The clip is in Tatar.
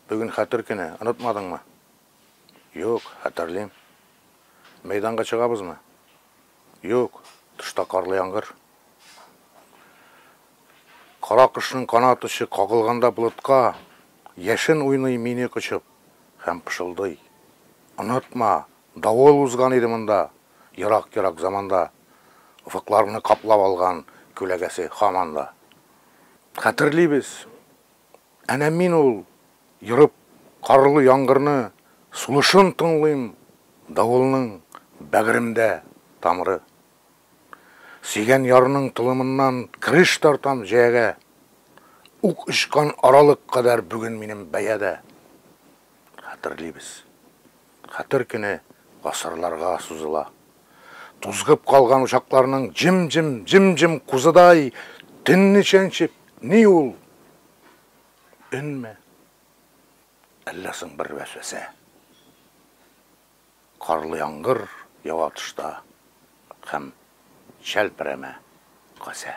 Бүген Хәтер көне, онытмадыңмы? Юк, хәтерлим. Мәйданга чыгабызмы? Юк, тышта карлы яңгыр. Кара кошның канат очы кагылганда болытка, яшен уйный мине кочып һәм пышылдый. Онытма, давыл узган иде монда, ерак-ерак заманда, офыкларны каплап алган күләгәсе һаман да. Хәтерлибез, әнә мин ул, ерып карлы яңгырны, сулышын тыңлыйм давылның бәгыремдә тамыры. Сөйгән ярның толымыннан кереш тартам җәягә. Ук очкан аралык кадәр бүген минем бәя дә. Хәтерлибез. Хәтер көне гасырларга сузыла. Тузгып калган учакларның җем-җем, җем-җем кузыдай төнне чәнчеп, ни ул? Өнме? Әллә соң бер вәсвәсә? Карлы яңгыр ява тышта һәм чәлперәмә касә.